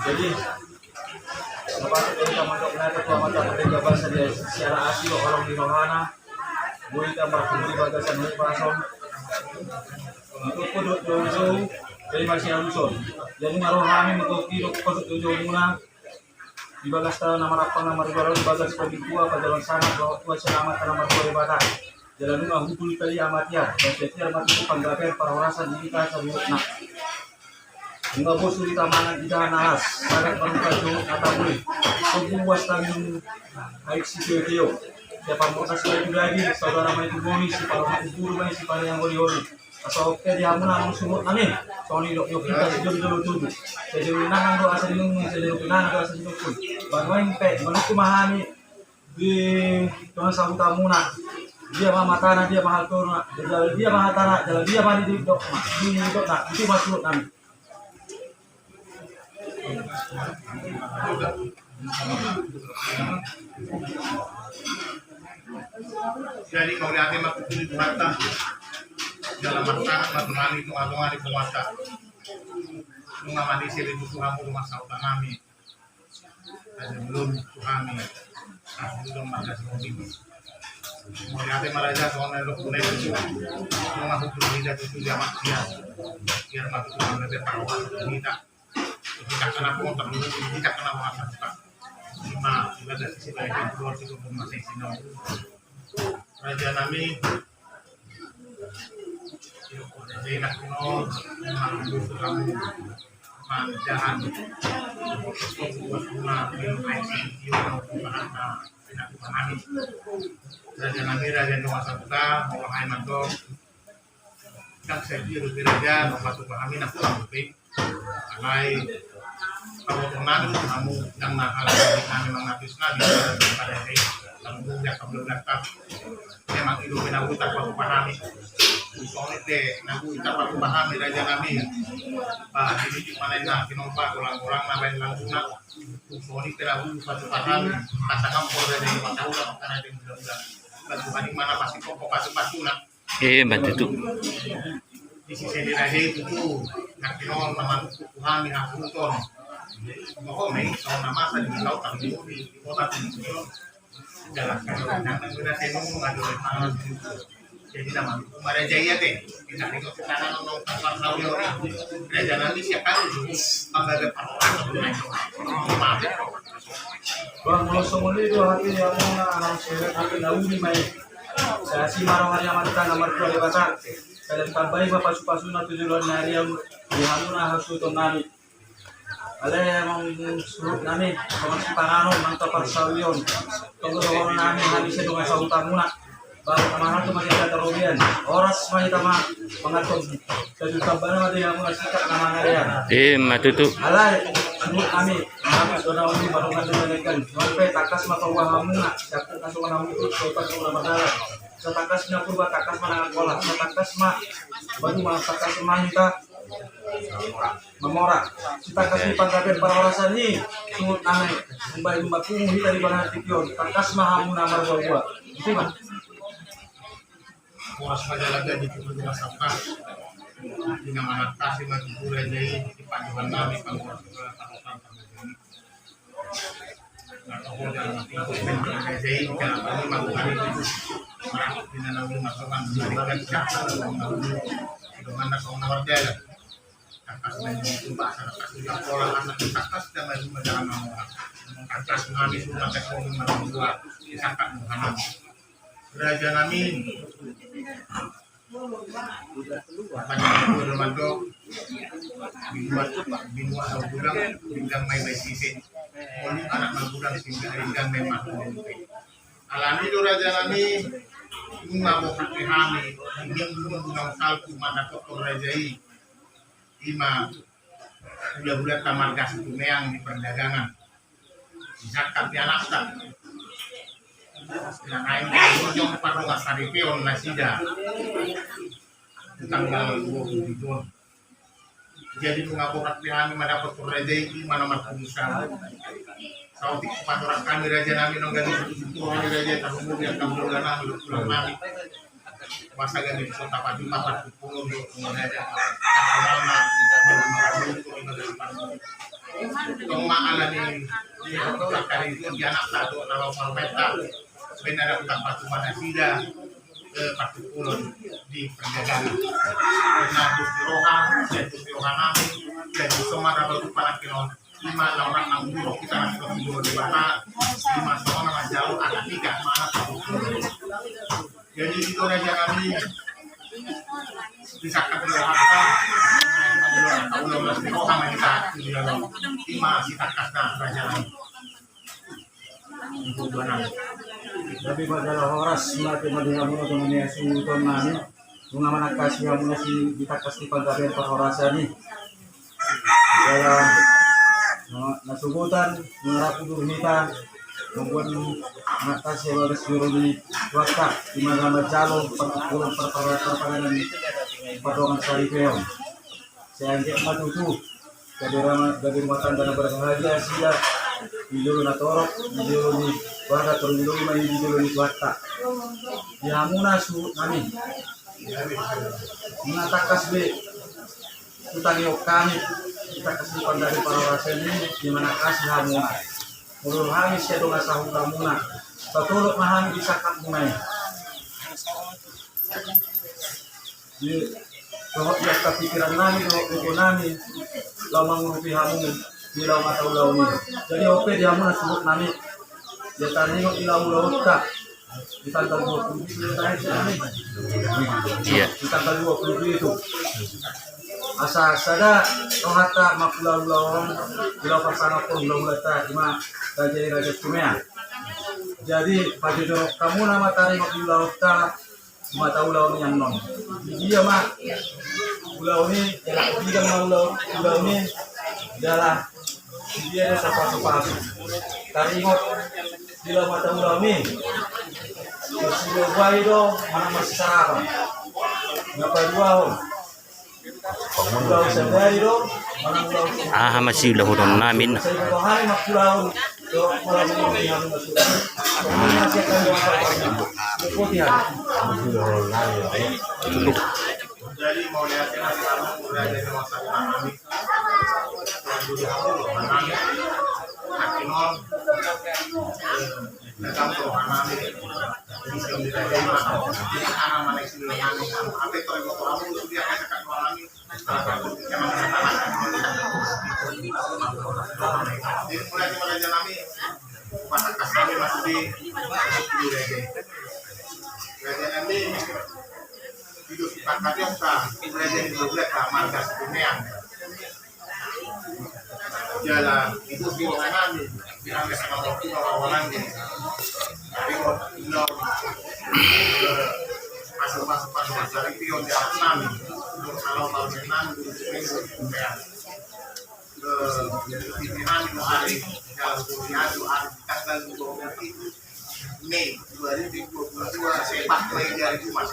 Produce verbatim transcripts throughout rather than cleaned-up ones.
Jadi, dapat kita mantap na ketua mata pendapat bahasa di siara asli orang di rohana. Boi tambah kuli bagasan hoi pason. Untuk kodok jojo, terima kasih aluson. Jadi ngaruh kami mengkoki untuk kodok jojo muna. Di bagas tanah na marampang na maribaro di bagas pagi tua pajalan sana bahwa tua selamat tanah martua di bata. Jalan nunga hubul tali amatia dan setiap mati tu panggabean parhorasan di kita saluhutna. Nunga bos di tamangan di dahan alas sangat berbuka jauh kata bui. Tunggu was tangan aik si tio tio. Siapa mau kasih lagi lagi saudara main tu boni si palo main tu buru main si palo yang oli oli. Asa oke di hamu na mangsuhut nami. Songon i dok dok hita sijolo jolo tubu. Sijolo inangan do asa di nunga sijolo inangan do asa di nunga. Banuaeng pe manukku ma hami di dongan sahutamuna. Dia ma matana dia ma haltona. Jala dia ma hatana jala dia ma di dok ma di dok na itu ma suhut nami. Jadi mauliate ma tu Tuhanta. Jala martangan ma tu hami tu tonga-tonga ni punguanta. Nunga manise di buku hamu rumah sauta nami. Ada belum tu hami. Aku belum ada sini. Mauliate ma raja songon na didok tu na i tutu. Nunga hutu hita tutu di amak dia. Biar ma tutu hami be parhorasan hita. Hita kena kontak dulu, hita kena wasa kita. Ima ibadah sisi baik yang keluar situ pun masih sini. Raja nami. Raja inak no. Mandusu kamu. Manjahan. Buat guna minum air sini. Raja nami raja no wasa kita. Mau hai mantok. Ndang sadia dope raja, nunga patupa hami na hurang dope. Alai pabotohon nami do tu hamu, ndang na halak nami mangatus nami pada hei. Lalu bung dia kabel data. Memang i dope na bung tarpatupa hami. Songon i pe na bung tarpatupa hami raja nami. Bah, ini di mana na kinompa golang-golang na baen langguna. Songon i pe na bung patupa hami. Kata kampor raja nami, mata ulang, kata raja nami. Batu hadi mana pasti pokok patupa tuna. Eh, Mbak Tutu. Di sisi ni raja i tutu, nang tinon na manukku hami hakuton. Bohong ni, songon na masa di lautan di kota Tingkir. Jalan kaki tangan nang beda tenung, ada orang. Jadi na manukku ma raja i ate. Kita ni kota tangan nong tangan sawi orang. Raja nami siap kan? Manggaga parhorasan. Maaf. Bah, molo songon i do hami na muna anak seret hami na uli ma i. Sai asi ma roha ni Amanta na martua Debata. Sai ditambai ma pasupasuna tu joloan ni ari on di hamuna hasuhuton nami. Alai amang suhut nami, amang sipanganon, amang taparsaulihon. Tonggo dohonon nami hami sai dongan sahutamuna. Bah, amang tu ma hita tarobean. Horas ma hita ma manganton. Sai ditambana ma di hamuna singkat na mangalean. Ima tutu. Alai suhut nami, amang suhut nami, madongan dongan ikan. Sampe tangkas ma paboa hamuna. Siap tangkas ma hamuna tu sopan tu na madalan. Sai tangkas ma Purba, tangkas ma Nangkola, sai tangkas ma Badua, tangkas ma hita Mamora. Sai tangkas ni panggabean parhorasan i, suhut nami. Umbahen ma pungu hita di badan tingki on, tangkas ma hamuna marbuabua. Isi ma. Horas ma jala gabe di tutu rumah sampah. Di na manangkasi ma tutu raja i, di panjuhan nami, panghoras ma parhorasan parhorasan i. Raja nami. Pada dua do mandok. Binua, binua au gulang, pinggan ma i baen sise. Molo anak magulang, pinggan ma i marhulung pe. Alani do raja nami, nunga bokat ni hami, ingin nunga salpu mandapothon raja i. Ima, hula-hulanta marga Situmeang di perdagangan. Disangkap di anakta. Nang ain bojong pardongan saripeon nasida. Tanggal dua puluh tujuh on. Jadi nunga bokat ni hami mandapothon raja i, ima na marhulung. Saotik patorang hami raja nami nang gabe suku-suku roha ni raja i, tarumur di angka keluarga nami, tulang nami. Masa gabe bisa tapati mata pulung do, kemudian ada Tong ma ala ni, di, di anak satu, nama Parmenta, benda ada utang batu mana sida, eh, patupulon di perdagangan. Nah, Gusti Roha, dan Gusti Roha nami, dan Gusti Roha nami, Ima lawan nang guru kita nang guru di mana, ima songon na manjalo anak nikah mana. Jadi itu raja nami, disangkap di Rohata, ulang mas di Roha nang kita, di dalam ima si takkas na raja nami. Tapi pada horas mati mati hamu na teman ya suton nami. Nunga manangkasi hamu na si ditakkas di panggabean parhorasan i. Jala na sogot nunga rap udur hita mambuat manangkasi bagas juru ni Tuhanta di mana manjalo parpanggabean parpanggabean pardongan saripeon. Sai anggiat ma tutu gabe rumah tangga na berbahagia sida di jolo na torop, di jolo ni bagas, torop di jolo ma i di jolo ni Tuhanta. Di hamu na suhut nami. Nunga takkas be hutangihon hami, takkas di panggabean parhorasan i, di mana asi hamu na. Molo hami sian dongan sahutamuna, patolop ma hami di sangkapmuna i. Di dohot di angka pikiran nami, dohot gogo nami, laho mangurupi hamu di laho mata ulaon i. Jadi on pe di hamu na suhut nami, di taringot di laho ulaonta di tanggal dua puluh pitu, di tanggal dua puluh pitu. Asa sada rohanta mangula ulaon, di laho parsangap ulaonta, ima raja i raja Sumea. Jadi pajojor hamuna ma taringot di ulaonta, di mata ulaon i annon. Dia ma ulaon i, jala bidang ma ulaon i, jala dia do sapasu-pasu. Taringot di laho mata ulaon i. Sidobai do manang marsisarapan. Nga paduahon. Aha ma siulahonon nami na? Jala itu di ruangan nami, bilang ke sama waktu lawan nami. Tapi mau bilang, eh, masuk-masuk, masuk-masuk, itu yang di atas nami. Terus kalau mau nami, itu yang di atas nami. Eh, di nami hari, dalam kuliah, hari, tanggal dua puluh tujuh Mei dua ribu dua puluh dua, sepak main di hari Jumat.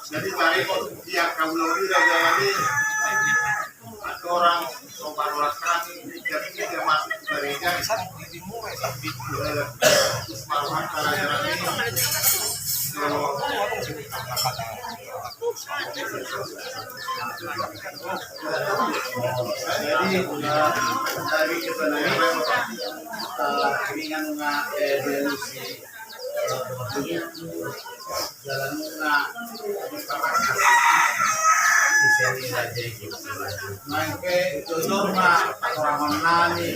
Jadi, mari, biar kau lebih raja ini, orang sopan orang kami, jadi kita masuk ke gereja, eh, terus maruah ke raja ini. Jadi, eh, dari kita naik, eh, ringan nga, eh, delusi, eh, jalan nga, di sini lagi. Naik ke itu norma, orang nani,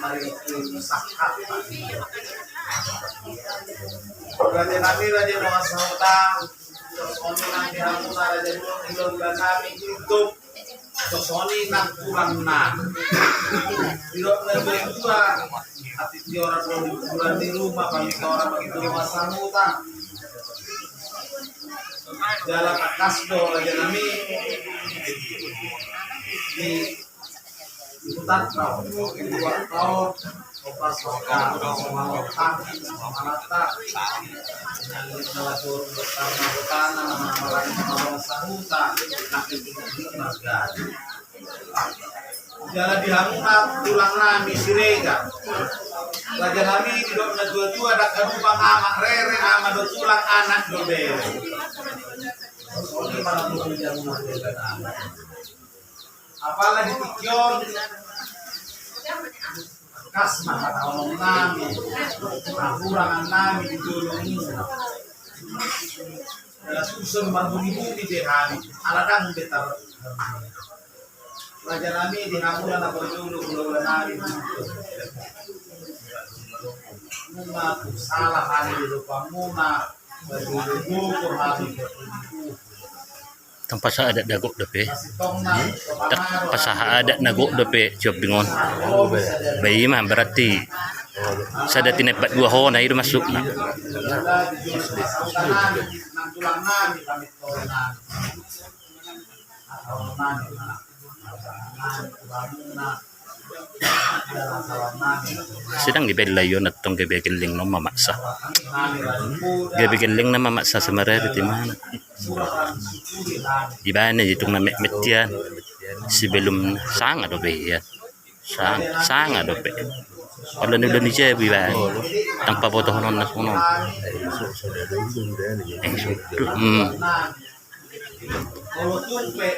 hari itu sakat. Berarti nanti raja mau asal utang. Songon i nang di hamuna raja ni on, di lomba nami hidup. Songon i nang tulang nami. Didok na dua-dua, hatiha orang dua bulan di rumah, kami ke orang begitu rumah samuta. Jala takkas do raja nami. Di Ibu Tata, Ibu Tata, Opa Soka, Opa Soka, Opa Soka, Jala di hamuna tulang nami Siregar. Raja nami didok na dua-dua, dangka dupang amak rere, ama do tulang, anak do bere. Apala di tingki on, kas ma hatahonon nami, hahurangan nami di jolo muna. Ala suson marbuni-buni be hami, ala ndang be tar. Raja nami, di hamuna na parjolo hula-hula nami. Nunga tu sala hami di lompan muna, parjolo gogo hami. Tong pasahat adat na gok dope. Tong pasahat adat na gok dope, siop bingon. Ba i ma berarti sada tinempat dua hona i do masukna. Sedang dibela i on, antong gabe gelleng na mamaksa. Gabe gelleng na mamaksa semerah di mana. Ibana i tung na metmet ian. Sebelum sanga dope ian. Sang, sanga dope. Olo ni, olo ni, jabu ibana. Tang pabotohonon na sonon. Hmm.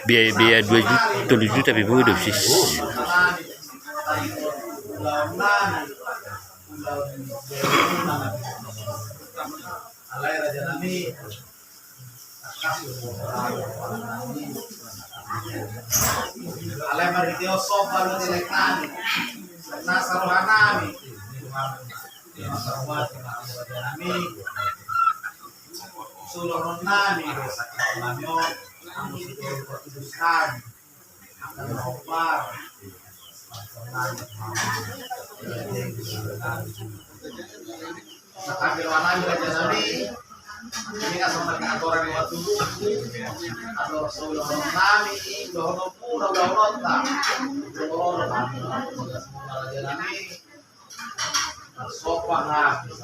Biaya, biaya dua juta, tolu juta pe bodo sis. Alai marhite on somba do di lae nami, nasa roha nami. Solonon nami do sakit nami on, anu sudah patudus nami. Akan hombar. Nami raja nami, ini asal nami aturan di waktu dulu, atau solonon nami, dohonon pura, dohonon ta. Solonon nami, raja nami. Sopa nami.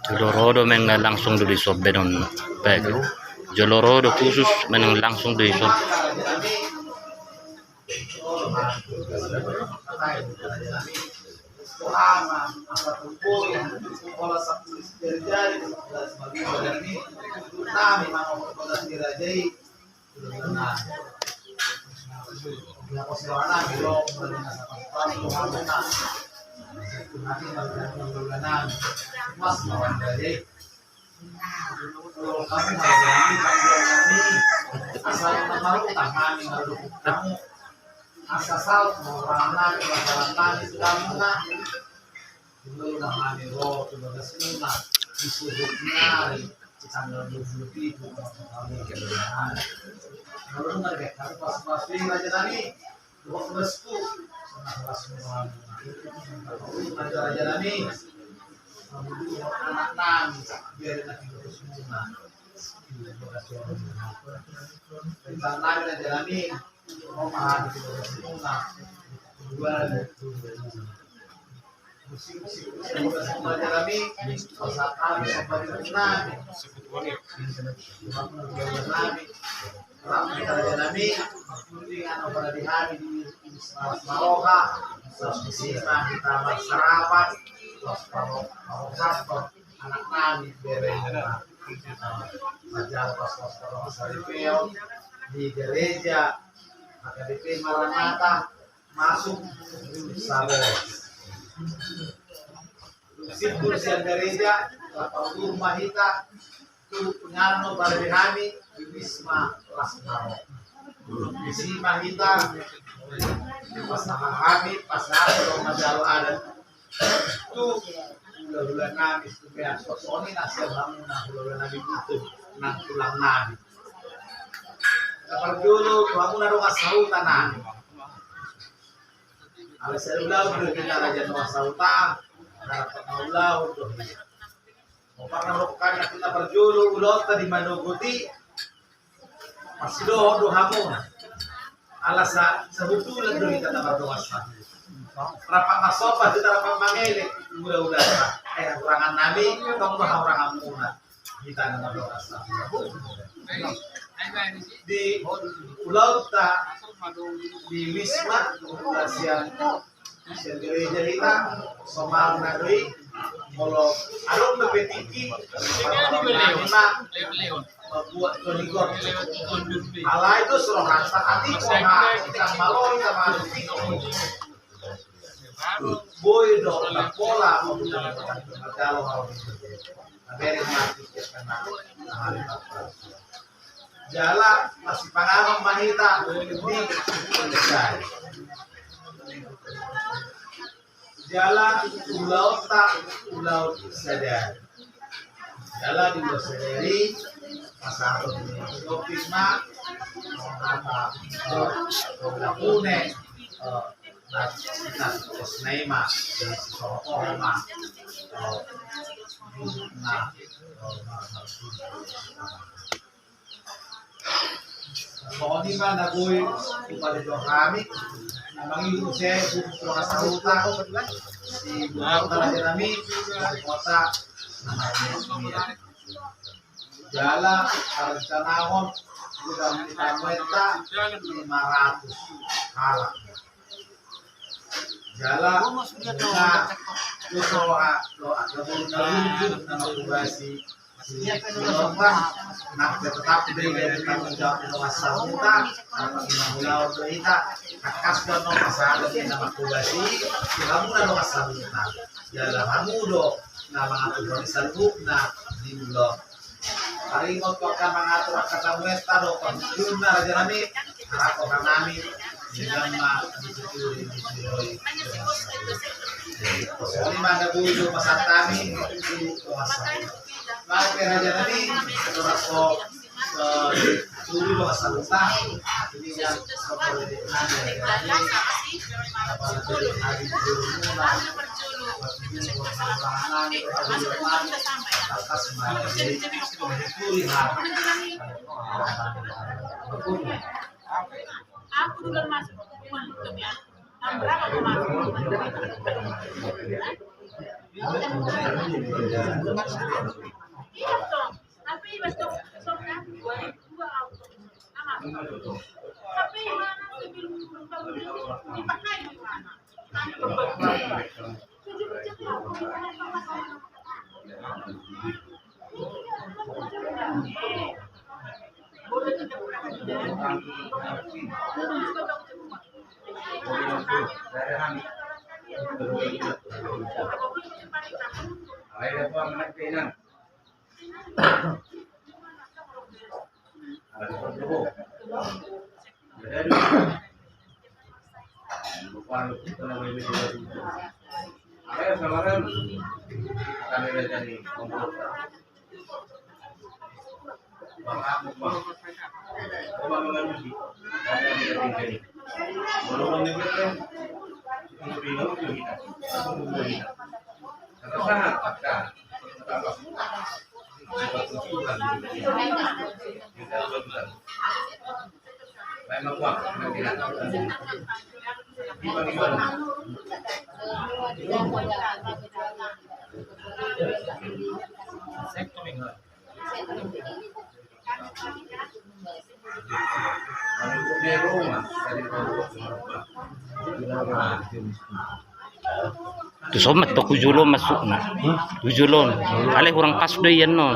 Jolo ro do memang na langsung do disorban on. Baik. Jolo ro do khusus memang langsung do disorban. Asal na marutang hami mardukut hamu. Asa saut ma hurang nami, masalah nami sudah muna. Dulu na hami ro tu bagas muna. Disuhut nari di tanggal dua puluh pitu. Lalu nari pas-pas raja nami. Dua belas tu. Sama kelas muna. Raja-raja nami. Anak nami, biar nanti terus muna. Tentang nami dan jalani, mau mahal di terus muna. Dua dan dua. Musik-musik, musik, musik, jalani, pasal kami, sampai di nami. Nami. Raja nami, mangkulingan opa na di hami di Saroha, sos di sini hita marsarapan, sos paro-, paro-, anak nami, bere nami, majalan pas sos paro-, saripeo, di gereja, H K B P Maranatha, masuk Saroha. Simpul sian gereja, lapang rumah hita, tu pengarno bari hami di Wisma Las Maroha. Di si ma hita, pasahat hami, pasahat do majalo adat. Tu hula-hula nami, tu pea sosoni na sian hamuna hula-hula nami tu, nang tulang nami. Parjolo, tu hamuna dongan sahuta nami. Ala sai ulaon do hita raja dongan sahuta, ala sai ulaon do hita. Opa na rap hami na parjolo ulaonta di manogot i, parsidohot do hamu. Ala sa-, sahutulan do hita na mardongan sahuta. Rap marsomba hita, rap mangelek hula-hulanta. Eh, hahurangan nami, tong do hahurangan muna. Hita na mardongan sahuta di ulaonta di Wisma, ulaon sian gereja hita, somalna do i, molo adong dope tingki, marhite nami ma mambuat tondigon. Alai dos rohanta, atik roha, hita malo, hita malo, boi do na pola, mambuat tondigon, malo. Jala masipanganon ma hita di ulaon sadari. Jala ulaonta ulaon sadari. Jala di ulaon sadari pasahaton ni topik ma, apa, pune, eh, na, na, na, na, Songon i ma na boi hupaboa hami na mangihut muse tu dongan sahuta di raja nami, di kota na marhite. Jala tarencanahon godang ni tamuenta lima ratus halak. Jala na, tu roha, tu angka boru na lunjun na mangkobasi i, na tetap do i gabe tanggung jawab ni dongan sahuta. Angka na ulaon do hita, tangkas do annon pasahaton ni na mangkobasi i tu hamu na dongan sahuta. Jala hamu do na mangaturhon saluhutna di ulaon. Taringot tu angka mangatur angka tamuenta dohot parhundulna, raja nami, harap roha nami, denggan ma dituturi, dituroi. Songon i ma na boi do pasahat hami tu dongan sahuta. Baik, raja nami, aturan so, eh, turu dongan sahuta. Aku duluan masuk. Jam berapa kau masuk? Iya, Tom. Tapi besok, besok kan, dua, dua auto. Sama. Tapi mana sebelum, sebelum dipakai di mana? Tu son ma tong tu jolo masukna. Tu jolo on. Alai hurang pas do i annon.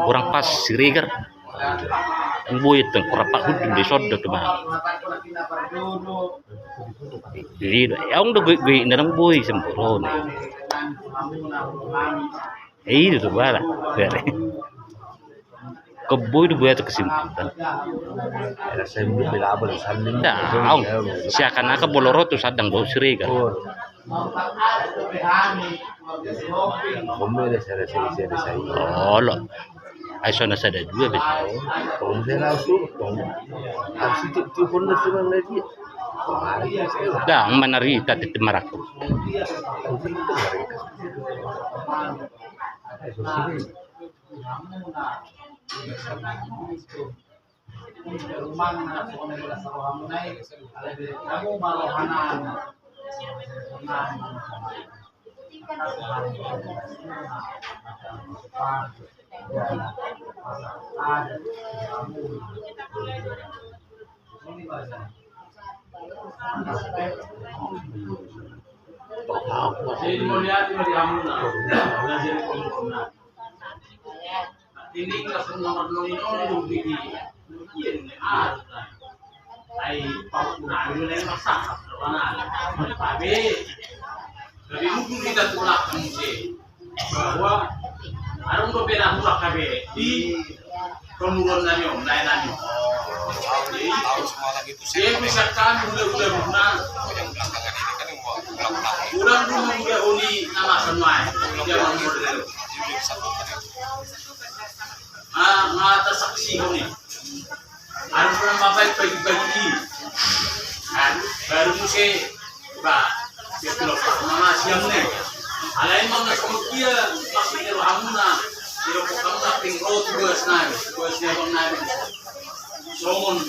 Hurang pas Siregar. Ndang boi tong, hurang pas hundul do i, son do tu ma. Jadi, adong do goik-goikna, ndang boi sembrono. Eh, i do tu bala. Keboi do buat kesimpulan. Dah, au. Siakan aka boloro tu sandang bau Siregar. Olo. Ai so na sada dua be. Ndang manarita tete maraku. Jadi mauliate ma di hamuna. Belajar di pondokna. Ini kelas nomor nol ini orang dulu di. Iya, ini harus. Ai pau na ini masak. Mana? Tapi tapi mungkin kita tulak musik. Bahwa arung do pena hurak kabe di kemuruan nami on, lain nami on. Jadi, dia bisa kan udah udah benar. Ulang dulu udah uli nama semua. Dia mau model. Ah, mata saksi uli. Arung na mambaen bagi-bagi i. Kan baru muse ba, dia pulang pak mama siang ne. Alai emang na songon dia maksudna rohamuna. Dia pokokna ping roti buas nai, buas ni abang nai. Songon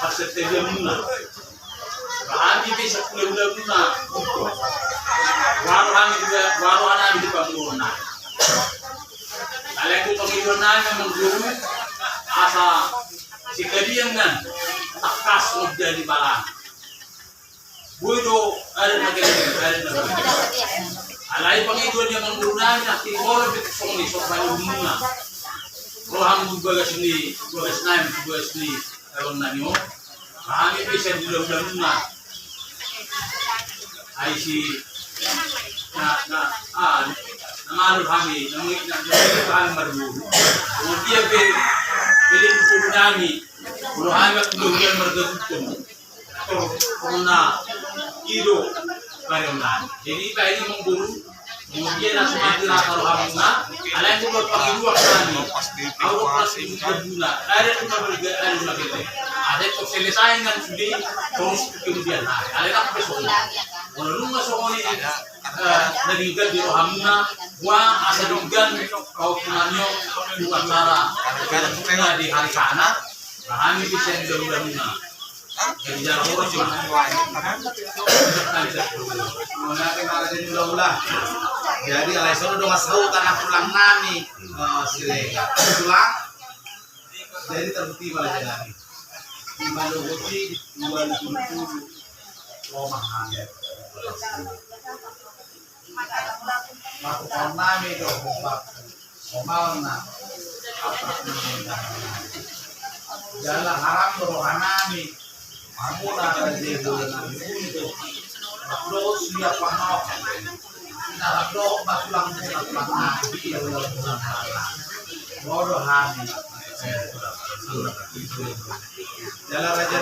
perseteriamuna. Hami bisa kula-kula muna. Waro hami juga, waro hami di panguruna. Alai tu panguruna memang guru asa Sikalian nan, takas modal di balang. Boi do, ada na gede, ada na gede. Alai pangido ni amang guru nami, na tingkol pe songon i, sok bani umuna. Roham tu bagas ni, bagas nami, tu bagas ni abang nami on. Hami pe sai gula-gula muna. Ai si na, na, ah, na malu hami, na mui, na, na mui hami marguru. Kemudian pe, pe di guru nami. Molo hami waktu dua bulan marga Gutong. Tor, tor na ido, barang na. Jadi, baik ini mengguru, kemudian langsung mati rasa rohamuna, alai itu buat pangiduan kami. Aku pas di guna, ada itu mah berga, ada itu mah berga. Ada itu selesai dengan sudah, terus kemudian hari. Alai aku besok. Kalau lu nggak sokoni, eh, na denggan di rohamuna, wa asa denggan, kau punanyo, bukan cara, di hari sana, nah, hami bisa di dalam-dalamna. Jadi alai sono dongan sahuta na tulang nami, eh, Siregar. Tulang. Jadi terbukti ma raja nami. Di mana boti dua ribu dua puluh. Lomah nami. Maka nami do. Somalna, jala haram do roha nami. Hamuna raja i do nami untuk. Dohot siap pangawa. Nah, dohot batulang, batulang nami. Iya, batulang nami. Bodo hami. Jala raja